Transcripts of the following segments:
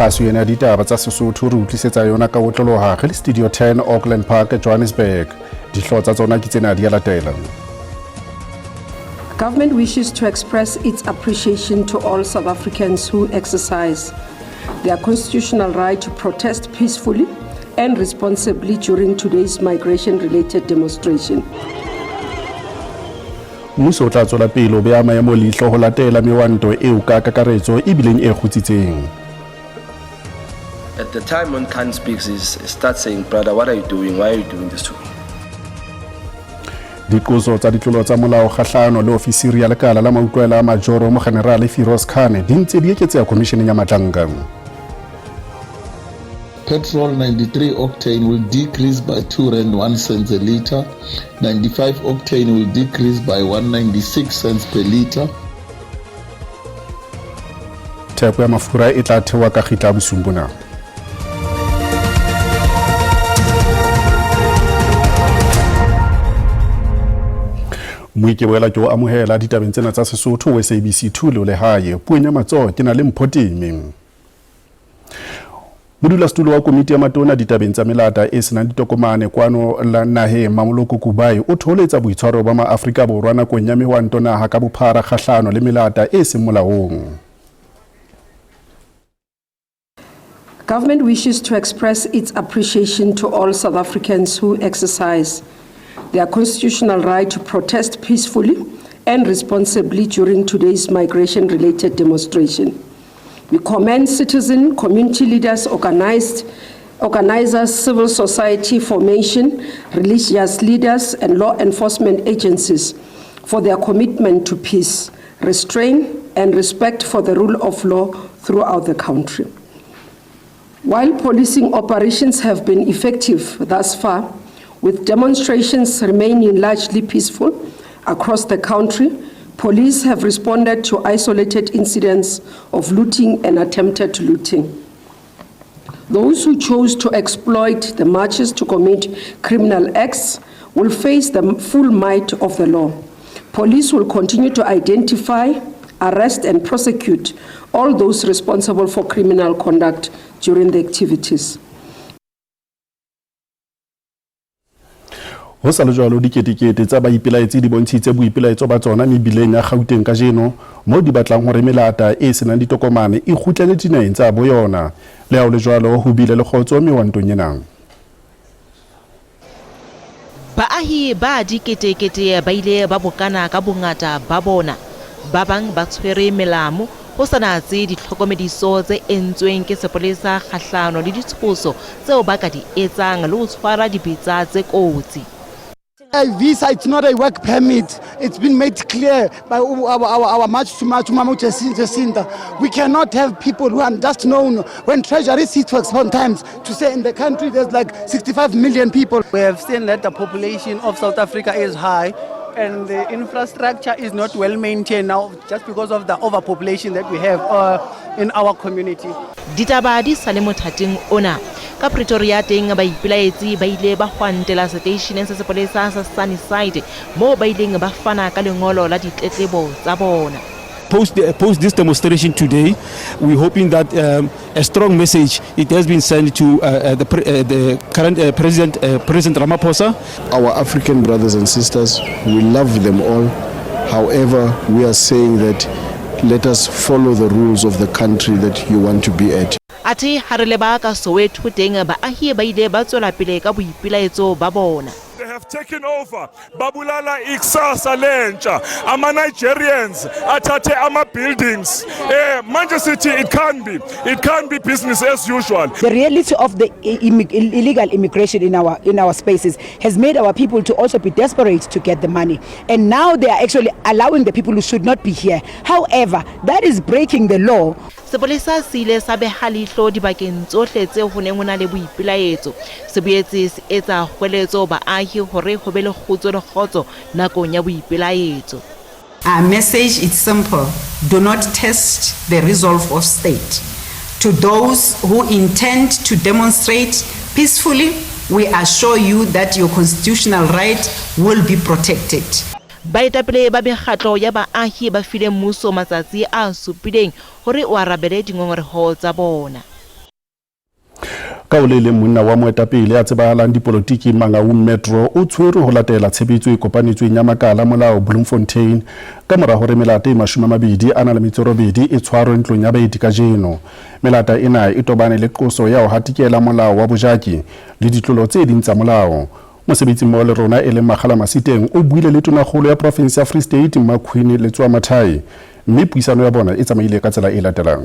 Kgaso ena ya ditaba tsa Sesotho re utlisetsa yona ka otloloha re le Studio 10 Auckland Park, Johannesburg. Dihlooho tsa tsona ke tsena di a latela. Government wishes to express its appreciation to all South Africans who exercise their constitutional right to protest peacefully and responsibly during today's migration-related demonstration. Mmuso o tla tswela pele o beha maemo leihlo ho latela mewanto eo ka kakaretso e bileng e kgutsitseng. At the time when Khan speaks, he starts saying, brother, what are you doing? Why are you doing this to me? Diqoso tsa ditlolo tsa molao kgahlano le ofisiri ya lekala la mautlwela a majoro Mogenerale Firoz Khan di ntse di eketseha Khomisheneng ya Matlanka. Petrol 93 octane will decrease by 2 rand 1 cents a liter. 95 octane will decrease by 196 cents per liter. Theko ya mafura e tla theoha ka kgitla bosiung bona. Moi ke boela ke o amohela ditabeng tsena tsa Sesotho ho SABC 2 le o lehae. Puong ya matsoho ke na le Mpho Teme. Modulasetulo wa komiti ya matona ditabeng tsa melata e senang ditokomane kwano la naheng Mamoloko Kubayi o thoholetsa boitshwaro ba maAfrika Borwa nakong ya mehwanto naha ka bophara kgahlano le melata e seng molaong. Government wishes to express its appreciation to all South Africans who exercise their constitutional right to protest peacefully and responsibly during today's migration-related demonstration. We commend citizen, community leaders, organizers, civil society formation, religious leaders, and law enforcement agencies for their commitment to peace, restraint, and respect for the rule of law throughout the country. While policing operations have been effective thus far, with demonstrations remaining largely peaceful across the country, police have responded to isolated incidents of looting and attempted looting. Those who chose to exploit the marches to commit criminal acts will face the full might of the law. Police will continue to identify, arrest and prosecute all those responsible for criminal conduct during the activities. Ho sa le jwalo, diketekete tsa baipelaetsi di bontshitse boipelaetso ba tsona mebileng ya Gauteng kajeno, moo di batlang hore melata e senang ditokomane e kgutlele dinaheng tsa bo yona. Le ha ho le jwalo, ho bile le kgotso mewantong ena. Baahi ba diketekete ba ile ba bokana ka bongata ba bona, ba bang ba tshwere melamu ho sa natse ditlhokomediso tse entsweng ke sepolesa kgahlano le ditshoso tseo ba ka di etsang le ho tshwara dibetsa tse kotsi. A visa, it's not a work permit. It's been made clear by our March to March, Mama Jacinta. We cannot have people who are just known when Treasury sees to expand times to say in the country there's like 65 million people. We have seen that the population of South Africa is high and the infrastructure is not well maintained now just because of the overpopulation that we have in our community. Ditaba di sa le mothating ona. Ka Pretoria teng baipelaetsi ba ile ba hwantela seteisheneng sa sepolesa sa Sunnyside moo ba ileng ba fana ka lengolo la ditletlebo tsa bona. Post this demonstration today, we're hoping that a strong message it has been sent to the current President, President Ramaphosa. Our African brothers and sisters, we love them all. However, we are saying that let us follow the rules of the country that you want to be at. Athe ha re leba ka Soweto teng baahi ba ile ba tswela pele ka boipelaetso ba bona. They have taken over babulala ikusasa lentsha ama-Nigerians athathe ama-buildings manje sithi it can't be business as usual. The reality of the illegal immigration in our spaces has made our people to also be desperate to get the money. And now they are actually allowing the people who should not be here. However, that is breaking the law. Sepolesa se ile sa beha leihlo dibakeng tsohle tse ho neng ho na le boipelaetso. Se boetse se etsa kgweletso baahi hore ho be le kgutso le kgotso nakong ya boipelaetso. Our message is simple. Do not test the resolve of state. To those who intend to demonstrate peacefully, we assure you that your constitutional right will be protected. Baetapele ba mekgatlo ya baahi ba file mmuso matsatsi a supileng hore o arabele dingongoreho tsa bona. Ka ho le leng monna wa moetapele ya tsebahalang dipolotiking Mangaung Metro o tshwerwe ho latela tshebetso e kopanetsweng ya makala a molao Bloemfontein ka mora hore melata e 28 e tshwarwe ntlong ya baeti kajeno. Melata ena e tobane le qoso ya ho hatikela molao wa bojaki le ditlolo tse ding tsa molao. Mosebetsimmoho le rona e leng Makgala Masiteng o buile le Tonakgolo ya Profinse ya Free State Mmaqueen Letsoa-Mathae mme puisano ya bona e tsamaile ka tsela e latelang.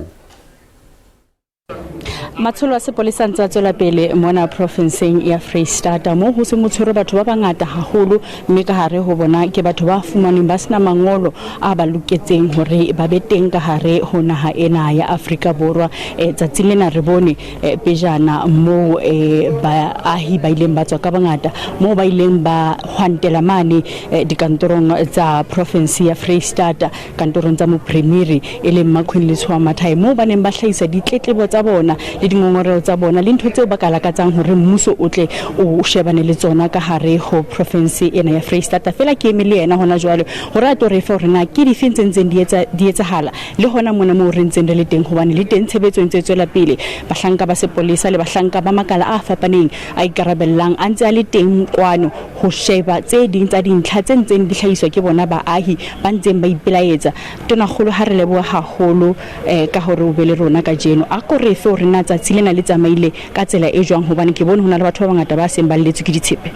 Matsholo a sepolesa a ntse a tswela pele mona profenseng ya Freistata moo ho seng ho tshwerwe batho ba bangata haholo mme ka hare ho bona ke batho ba fumanweng ba sena mangolo a ba loketseng hore ba be teng ka hare ho naha ena ya Afrika Borwa. E, tsatsing lena re bone e, pejana moo e, baahi ba ileng ba tswa ka bongata moo ba ileng ba hwantela mane e, dikantorong tsa profense ya Freistata kantorong tsa mopremiri e leng Mmaqueen Letsoha Mathae moo ba neng ba hlahisa ditletlebo tsa bona le dingongoreho tsa bona le ntho tseo ba ka lakatsang hore mmuso o tle o shebane le tsona ka hare ho profense ena ya Freistata. Feela ke eme le yena hona jwale hore a tlo re fe hore na ke dife tse ntseng di etsa di etsahala le hona mona moo re ntseng re le teng hobane le teng tshebetso e ntse e tswela pele. Bahlanka ba sepolesa le bahlanka ba makala a fapaneng a ikarabellang a ntse a le teng kwano ho sheba tse ding tsa dintlha tse ntseng di hlahiswa ke bona baahi ba ntseng ba ipelaetsa. Tonakgolo, ha re leboha haholo ka hore o be le rona kajeno. A ko re fe hore na tsatsi lena le tsamaile ka tsela e jwang hobane ke bone ho na le batho ba bangata ba seng ba lletswe ke ditshepe.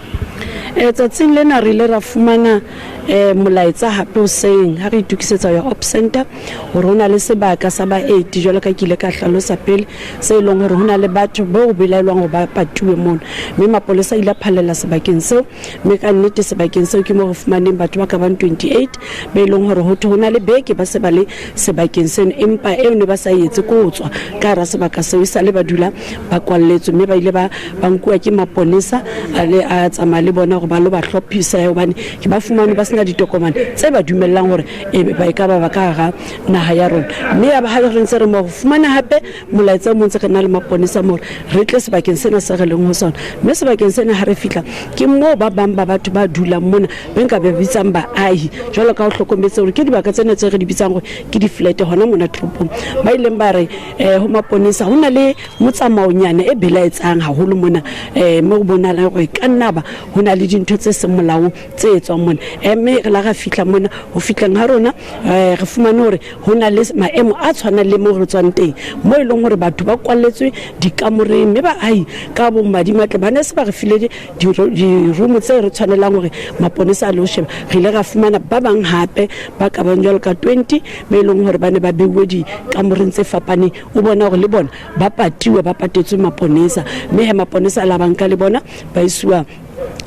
Tsatsing lena re ile ra fumana molaetsa hape hoseng ha re itokisetsa ho ya Op Centre hore ho na le sebaka sa baeti jwalo ka ke ile ka hlalosa pele se e leng hore ho na le batho bao belaelwang hore ba patuwe mono mme mapolesa a ile a phallela sebakeng seo mme ka nnete sebakeng seo ke mo re fumaneng batho ba ka bang 28 ba e leng hore ho thwe ho na le beke ba se ba le sebakeng seno empa eo ne ba sa etse ko ho tswa ka hara sebaka seo e sale ba dula ba kwalletswe mme ba ile ba ba nkuwa ke maponesa a le a tsamaya le bona hore ba lo ba hlophisa hobane ke ba fumane ba sena ditokomane tse ba dumellang hore e ba e ka ba ba ka hara naha ya rona mme ya ba ha re ntse re mo fumana hape molaetsa o mong ntse re na le maponesa mo re tle sebakeng sena se re leng ho sona mme sebakeng sena ha re fihla ke moo ba bang ba batho ba dulang mona be nka ba bitsang baahi jwalo ka ho hlokometse hore ke dibaka tsena tse re di bitsang hore ke di-flat hona mona toropong ba ileng ba re um ho maponesa ho na le motsamaonyana e belaetsang haholo mona um mo go bonalang gore ka nna ba ho na le dintho tse seng molaong tse etswang mona mme re la ra fihla mona ho fihleng ha rona um re fumane hore ho na le maemo a tshwanang le mo re tswang teng mo e leng hore batho ba kwalletswe dikamoreng mme baahi ka bomadimatle ba ne se ba re file dirumo tse re tshwanelang hore maponesa a lo sheba re ile ra fumana ba bang hape ba ka bang jwalo ka 20 ba e leng hore ba ne ba beuwe dikamoreng tse fapaneng o bona hore le bona ba patiwe ba patetswe maponesa mme he maponesa a la banka le bona ba isiwa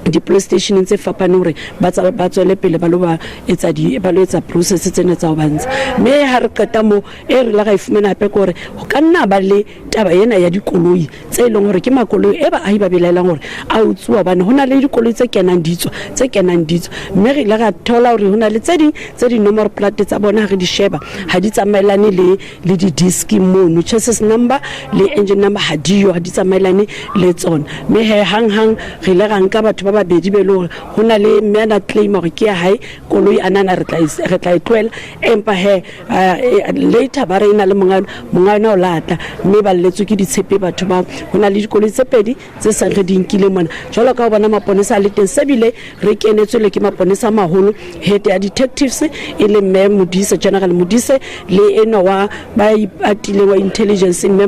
di-police stationeng tse fapaneng hore ba tswele pele ba lo ba etsa ba lo etsa process tsena tsa ho ba ntsha mme ha re qeta moo e re la ra e fumana hape ke hore ho ka nna ba le taba ena ya dikoloi tse e leng hore ke makoloi e baahi ba belaelang hore a utsuwa hobane ho na le dikoloi tse kenang di tswa tse kenang di tswa mme re ile ra thola hore ho na le tse ding tse dinomoro plate tsa bona ha re di sheba ha di tsamaelane le le di-disc mono chassis number le engine number ha diyo ha di tsamaelane le tsona mme he hang-hang re ile ra nka batho ba babedi be e le hore ho na le mme a na claim hore ke ya hae koloi a nana re tla e tlohela empa he later ba re e na le monga monga yona o lata mme ba lletswe ke ditshepe batho bao ho na le dikoloi tse pedi tse seng re di nkile mona jwalo ka ho bona maponesa a le teng se bile re kenetswe le ke maponesa a maholo head ya detectives e le mme Modise General Modise le enwa wa ba atileng wa intelligence mme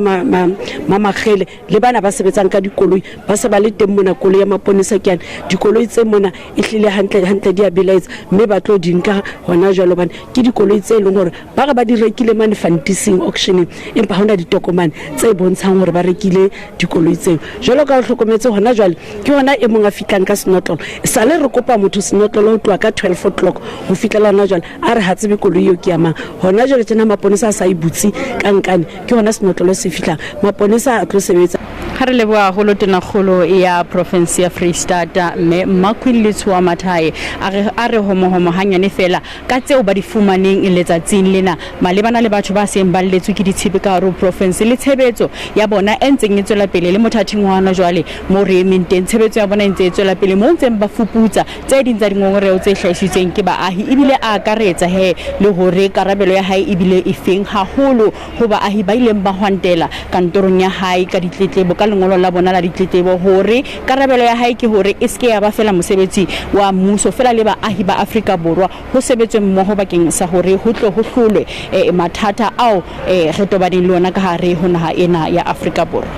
Mamakgele le bana ba sebetsang ka dikoloi ba se ba le teng mona koloi ya maponesa ke yane dikoloi tse mona e hlile hantle hantle di a belaetsa mme ba tlo di nka hona jwalo hobane ke dikoloi tse leng hore ba re ba di rekile mane fantising auctioneng empa ha hona ditokomane tse bontshang hore ba rekile dikoloi tseo jwalo ka o hlokometse hona jwale ke hona e mong a fihlang ka senotlolo sale re kopa motho senotlolo ho tloha ka 12 o'clock ho fihlela hona jwale a re ha tsebe koloi eo ke ya mang hona jwale tjena maponesa a sa e butse ka nkane ke hona senotlolo se fihlang maponesa a tlo sebetsa. Ha re leboha haholo Tonakgolo ya Profensi ya Freistata Mme Mmaqueen Letsoha Mathae a re a re homohomo hanyane feela ka tseo ba di fumaneng letsatsing lena malebana le batho ba seng ba lletswe ke ditshepe ka hare ho profensi le tshebetso ya bona e ntseng e tswela pele le mothating wa hona jwale moo re emeng teng tshebetso ya bona e ntse e tswela pele moo ntseng ba fuputsa tse ding tsa dingongoreho tse hlahisitsweng ke baahi ebile a akaretsa he le hore karabelo ya hae ebile efeng haholo ho baahi ba ileng ba hwantela kantorong ya hae ka ditletlebo ka lengolo la bona la ditletlebo hore karabelo ya hae ke hore e se ke ya ba feela mosebetsi wa mmuso feela le baahi ba Afrika Borwa ho sebetswe mmoho bakeng sa hore ho tle ho hlolwe mathata ao re tobaneng le ona ka hare ho naha ena ya Afrika Borwa.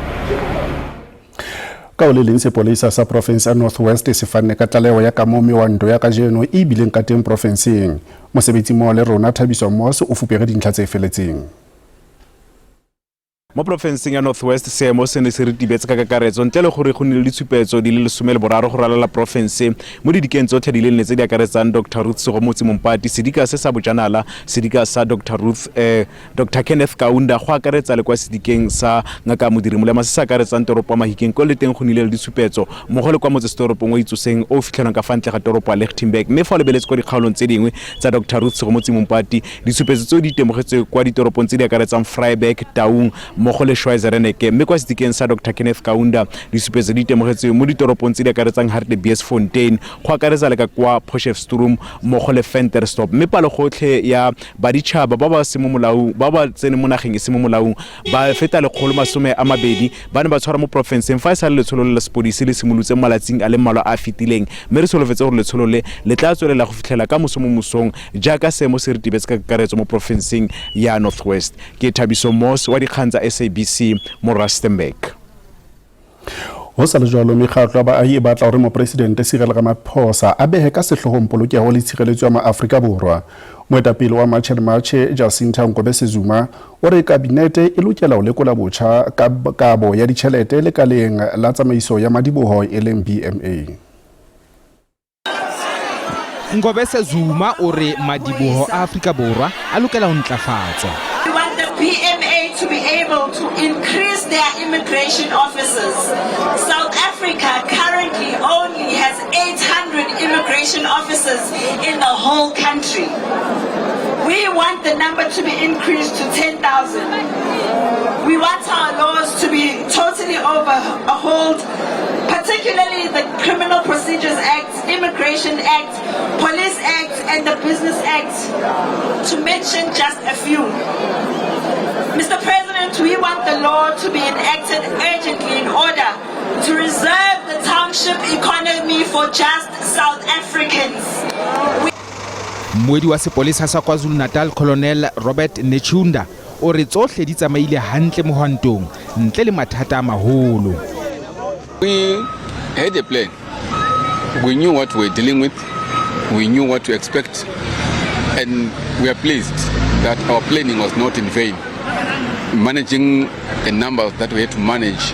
Ka ho le leng, sepolesa sa profense ya North West se fanne ka tlaleho ya kamoo mehwanto ya kajeno e bileng ka teng profenseng. Mosebetsimmoho le rona Thabiso Moss o fupere dintlha tse feletseng. Mo porofenseng ya North West seemo se ne se ritibetse ka kakaretso ntle le gore go nnile le ditshupetso di le 13 go ralala porofense mo didikeng tsotlhe di le nne tse di akaretsang Doctor Ruth Segomotsi Mompati, sedika se sa Bojanala, sedika sa Doctor Ruth eh, Doctor Kenneth Kaunda go akaretsa le kwa sedikeng sa Ngaka Modiri Molema se se akaretsang toropo ya Mahikeng ko le teng go nnile le ditshupetso mmogo le kwa motsesetoropong o Itsoseng o o fitlhelwang ka fa ntle ga toropo ya Lichtenburg mme fa o lebeletse kwa dikgaolong tse dingwe tsa Doctor Ruth Segomotsi Mompati ditshupetso tseo di itemogetswe kwa ditoropong tse di akaretsang Vryburg, Taung mmogo le Schweizereneke mme kwa sedikeng sa Doctor Kenneth Kaunda ditshupetso di itemogetswe mo ditoropong tse di akaretsang Hartbeesfontein go akaretsa le ka kwa Potchefstroom mmogo le Ventersdorp mme palogotlhe ya Baditšhaba ba ba seng mo molaong ba ba tseneng mo nageng e se mo molaong ba feta 120 ba ne ba tshwarwa mo porofenseng fa e sale letsholo le la sepodisi le simolotse mo malatsing a le mmalwa a a fetileng mme re solofetse gore letsholo le le tla tswelela go fitlhela ka moso mo mosong jaaka seemo se ritibetse ka kakaretso mo porofenseng ya North West. Ke Thabiso Moss wa dikgang tsa SABC mo Rustenburg. Ho sa le jwalo, mekgatlo ya baahi e batla hore Mopresidente Cyril Ramaphosa a behe ka sehloohong polokeho le tshireletso ya Maafrika Borwa. Moetapele wa March and March, Jacinta Ngobese Zuma, o re kabinete e lokela ho lekola botjha kabo ya ditjhelete lekaleng la tsamaiso ya madiboho e leng BMA. Ngobese Zuma o re madiboho a Afrika Borwa a lokela ho ntlafatswa. We want the BMA to be able to increase their immigration officers. South Africa currently only has 800 immigration officers in the whole country. We want the number to be increased to 10,000. We want our laws to be totally overhauled, particularly the Criminal Procedures Act, Immigration Act, Police Act, and the Business Act, to mention just a few. Mr. President, we want the law to be enacted urgently in order to reserve the township economy for just South Africans. Mmuedi wa sepolesa sa KwaZulu-Natal Colonel Robert Netshiunda o re tsohle di tsamaile hantle mohwantong ntle le mathata a maholo. We had a plan. We knew what we were dealing with. We knew what to expect. And we are pleased that our planning was not in vain. Managing the numbers that we had to manage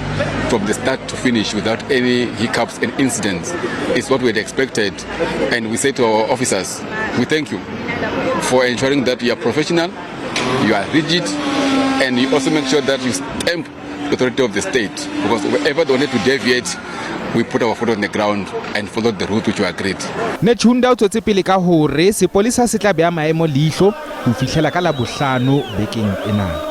from the start to finish without any hiccups and incidents is what we had expected. And we say to our officers, we thank you for ensuring that you are professional, you are rigid, and you also make sure that you stamp the authority of the state, because wherever they wanted to deviate, we put our foot on the ground and followed the route which we agreed. Netshiunda o tswetse pele ka hore sepolesa se tla beha maemo leihlo ho fihlela ka Labohlano bekeng ena.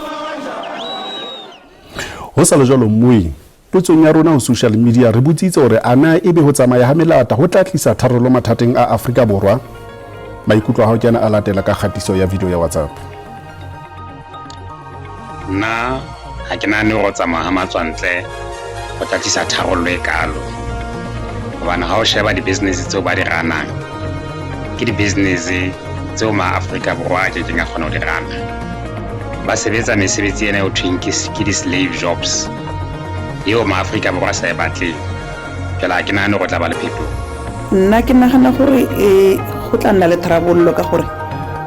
Ho sa le jwalo mmui, potsong ya rona ho social media re botsitse hore ana ebe ho tsamaya ha melata ho tla tlisa tharollo mathateng a Afrika Borwa. Maikutlo a hao ke ana a latela ka kgatiso ya video ya WhatsApp. Nna ha ke nahane hore ho tsamaya ha matswantle ho tla tlisa tharollo e kalo, hobane ha o sheba di-business tseo ba di ranang ke di-business tseo ma-Afrika Borwa a kekeng a kgona ho di rana. Ba sebetsa mesebetsi ena eo thweng ke di-slave jobs eo ma-Afrika Borwa a sa e batleng. Jwale ha ke nahane hore o tla ba le phetoho. Nna ke nagana gore e go tla nna le tharabololo ka gore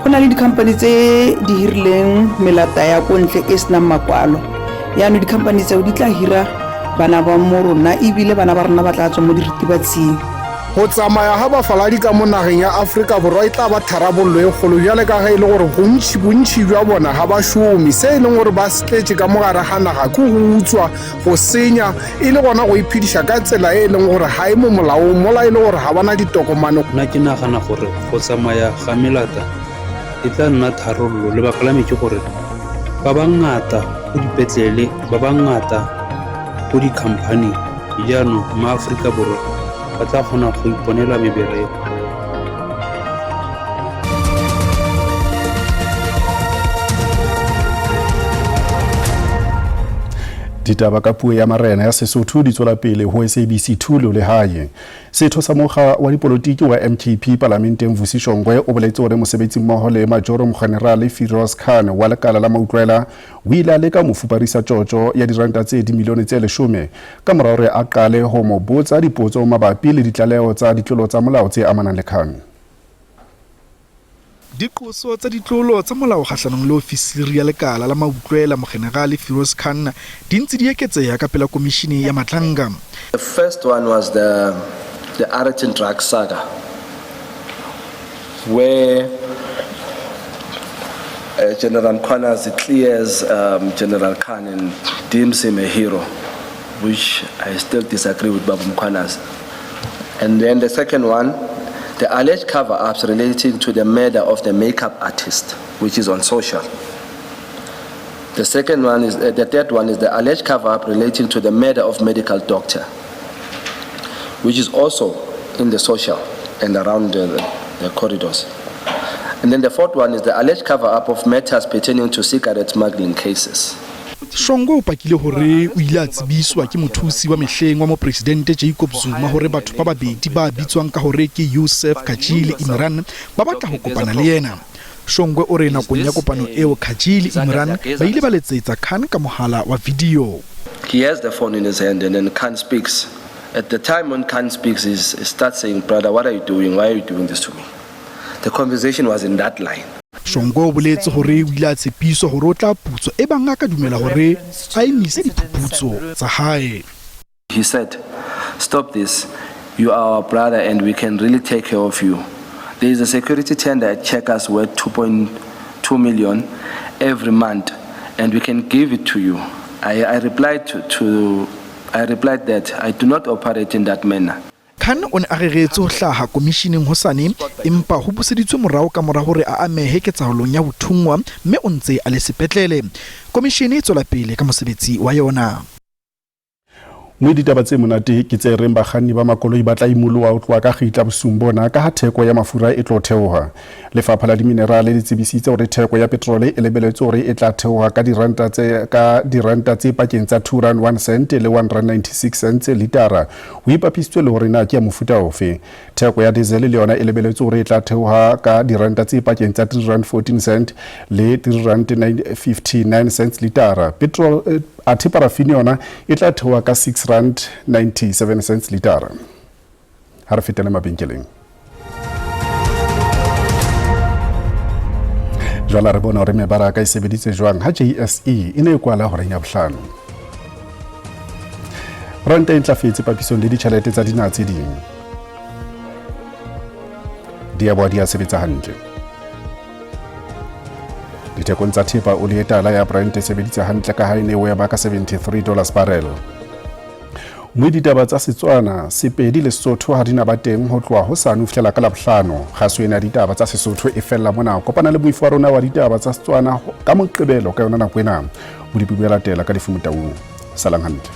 go na le di-company tse di hirileng melata ya ko ntle e senang makwalo. Yaanong di-company tseo di tla hira bana ba mo rona ebile bana ba rona ba tla tswa mo diritibatsing. Ho tsamaya ha bafaladi ka mo nageng ya Afrika Borwa e tla ba tharabollo e kgolo bjale ka ge e le gore gontši bontši bja bona ga ba šome. Se e leng gore ba se tletše ka mo gare ga naga ke go utswa, go senya, e le gona go iphediša ka tsela e leng gore ga e mo molaong mola e le gore ga ba na ditokomane. Nna ke nagana gore go tsamaya ga melata e tla nna tharollo. Lebaka la me ke gore ba bangata ko dipetlele, ba bangata ko di-company, jaanong ma Aforika Borwa ba tla kgona go iponela mebereko. Ditaba ka puo ya marena ya Sesotho di tswela pele ho SABC 2 le lehae. Setho sa mokga wa dipolotiki wa MKP palamenteng Vusi Shongwe o boletse hore mosebetsimmoho le Majoro Mokgenerale Firoz Khan wa lekala la Mautlwela o ile a leka mo fuparisa tjotjo ya diranta tse dimilione tse 10 ka mora hore a qale ho mo botsa dipotso mabapi le ditlaleho tsa ditlolo tsa molao tse amanang le Khan. Diqoso tsa ditlolo tsa molao kgahlanong le ofisiri ya lekala la mautlwela Mokgenerale Firoz Khan di ntse di eketseha ka pela komishini ya Madlanga. The first one was the Aeroton drug saga, where General Mkhwanazi clears General Khan and deems him a hero, which I still disagree with Babu Mkhwanazi. And then the second one, the alleged cover-ups relating to the murder of the makeup artist, which is on social. The second one is, the third one is the alleged cover-up relating to the murder of medical doctor, which is also in the social and around the corridors. And then the fourth one is the alleged cover-up of matters pertaining to cigarette smuggling cases. Shongwe o pakile hore o ile a tsebiswa ke mothusi wa mehleng wa mopresidente Jacob Zuma hore batho ba babedi ba bitswang ka hore ke Yusuf Khaji le Imran ba batla ho kopana le yena. Shongwe o re nakong ya kopano eo Khaji le Imran ba ile ba letsetsa Khan ka mohala wa video. He has the phone in his hand and then Khan speaks. At the time when Khan speaks, he starts saying, "Brother, what are you doing? Why are you doing this to me?" The conversation was in that line. Shongwe o boletse hore o ile a tshepiswa hore o tla putswa e bang a ka dumela hore a emise diphuputso tsa hae. He said, "Stop this. You are our brother and we can really take care of you. There is a security tender at Checkers worth 2.2 million every month and we can give it to you." I replied that I do not operate in that manner. Khan o ne a reretse ho hlaha komishineng hosane empa ho buseditswe morao ka mora hore a amehe ketsahalong ya ho thunngwa mme o ntse a le sepetlele. Komishene e tswela pele ka mosebetsi wa yona. Mme ditaba tse monate ke tse reng bakganni ba makoloi ba tla imoloha ho tloha ka kgitla bosiung bona ka ha theko ya mafura e tlo theoha. Lefapha la diminerale le tsebisitse hore theko ya petrole e lebeletswe hore e tla theoha ka diranta tse pakeng tsa 2 rand 1 cent le 1 rand 96 cents litara. Ho ipapisitswe le hore na ke ya mofuta ofe. Theko ya diesel le yona e lebeletswe hore e tla theoha ka diranta tse pakeng tsa 3 rand 14 cent le 3 rand 59 cents litara. Petrol athe parafini yona e tla theoha ka 6 rand 97 cents litara. Ha re fetele mabenkeleng. Jwale re bona hore mebaraka e sebeditse jwang ha JSE e ne e kwala horeng ya bohlano. Ranta e ntlafetse papisong le ditjhelete tsa dinaha tse ding. Di a boa di a sebetsa hantle. Dithekong tsa thepa oli e tala ya Brent e sebeditse hantle ka ha e ne e ema ka $73 barrel. Mme ditaba tsa Setswana, Sepedi le Sesotho ha di na ba teng ho tloha hosane ho fihlela ka Labohlano. Kgaso ena ya ditaba tsa Sesotho e fella mona. Kopana le moifo wa rona wa ditaba tsa Setswana ka Moqebelo ka yona nako ena. Bodipi bo latela ka Lefu Motaung. Salang hantle.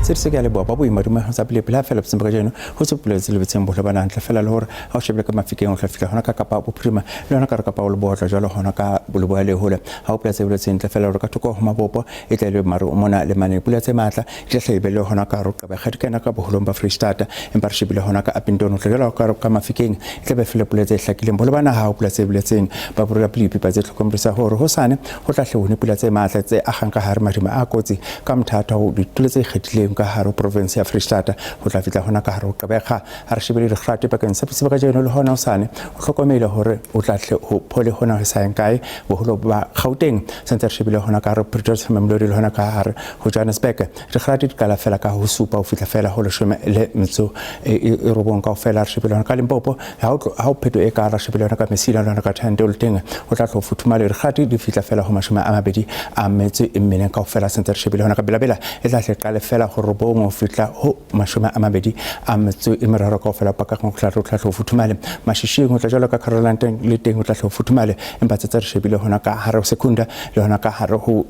Se ke a leboha ba boima dumelang tsa pele pele ha fela botsemba kajeno ho se pula tse lebetseng bohle ba hantle fela le hore ha o shebile ka Mafikeng o tla fihla hona ka Kapa Bophirima le hona ka re Kapa o Lebohotla jwalo hona ka Leboya le hole ha o pula tse boletseng ntle fela hore ka thoko ho mabopo e tla le maru mona le mane pula tse matla e tla hlabe le hona ka ro Gqeberha di kana ka boholong ba Freistata empa re shebile hona ka Upington o tla jwalo ka Mafikeng e tla be fela pula tse hlakileng bohle ba naha ha o pula tse boletseng ba borela pele tse tlhokomedisa hore hosane ho tla hle ho ne pula tse matla tse agang ka hare marima a kotsi ka mthata ho ditulo tse ikgethileng ka hare ho province ya Freistata ho tla fihla hona ka hare ho Gqeberha. Ha re shebile dikgate pakeng sa bosibu kajeno le hona hosane o hlokomele hore o tla hle ho phole hona ho sa yang kae boholo ba Gauteng sentse re shebile hona ka hare Pretoria Mamelodi le hona ka hare ho Johannesburg. Dikgate di qala fela ka ho supa ho fihla fela ho 19 kaofela. Re shebile hona ka Limpopo ha o pheto e ka re shebile hona ka Messina le hona ka Thandol teng ho tla hle ho futhumale. Dikgate di fihla fela ho 24 kaofela sentse re shebile hona ka Belabela e tla hle qale fela ho 9 ho fihla ho 23 kaofela paka go tla tle ho futhumale. Mashishing ho tla jwalo ka Caroline teng le teng ho tla hle ho futhumale empa tse re shebile hona ka hare ho Secunda le hona ka hare ho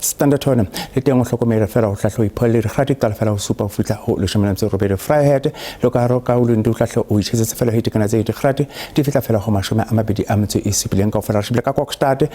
Standerton le teng o hlokomele fela ho tla hlo ipholle dikgati qala fela ho supa ho fihla ho 18. Vryheid le ka hare ka Ulundi o tla hlo o itjhesetse fela ho itekana tse dikgati di fihla fela ho 27 kaofela. Re shebile ka Kokstad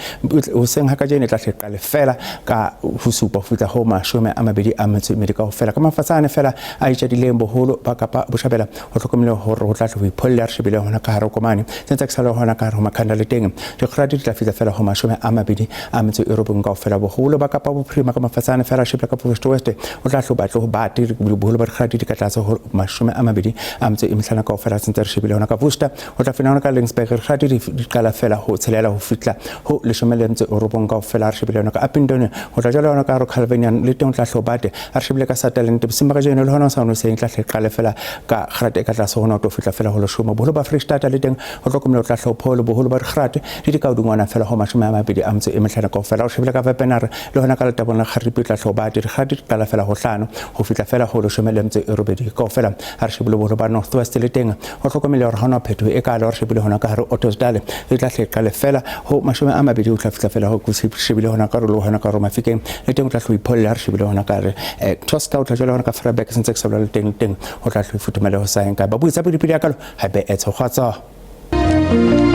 hoseng ha kajeno e tla hle qale fela ka ho supa ho fihla ho 24 kaofela. Ka mafatsane fela a itjadileng boholo ba Kapa Botjhabela ho hlokomele hore ho tla hle ho ipholle. Re shebile hona ka hare Komane tse ntse ke sale hona ka hare ho Makhanda le teng dikgati di tla fihla fela ho 29 kaofela. Boholo ba Kapa Bophirima ka mafatsane fela shebile ka West West o tla hlo batle ho bate boholo ba dikgati di ka tlase ho 25 kaofela. Sentse re shebile hona ka Worcester ho tla fina hona ka Laingsburg dikgati di qala fela ho tshelela ho fihla ho 19 kaofela. Re shebile hona ka Upington ho tla jwalo hona ka Calvinian le teng o tla hlo bate. Re shebile ka Sutherland bosiung ba kajeno le hona sa ono seng tla hle qale fela ka kgrate e ka tlase ho noto ho fihla fela ho 10. Boholo ba Freistata le teng ho hlokomele o tla hlo pholo boholo ba dikgrate di di ka hodingwana fela ho 25 kaofela. O shebile ka Wepener le hona ka Letabong la Kgaripi tla hlo bate dikgate di qala fela ho 5 ho fihla fela ho 18 kaofela. Ha re shebile boholo ba North West le teng ho hlokomele hore ha hona phetoho e kaalo. Re shebile hona ka hare Ottosdal e tla hle qale fela ho 20 ho tla fihla fela ho shebile hona ka rolo hona ka hare Mafikeng le teng o tla hlo ipholle. Ha re shebile hona ka re Tosca o tla jwale hona ka Vryburg sentse ke sa bula le teng ho tla hlo ifuthumele ho saeng ka ba buitsa pele pele ya kalo hape e tshogotso.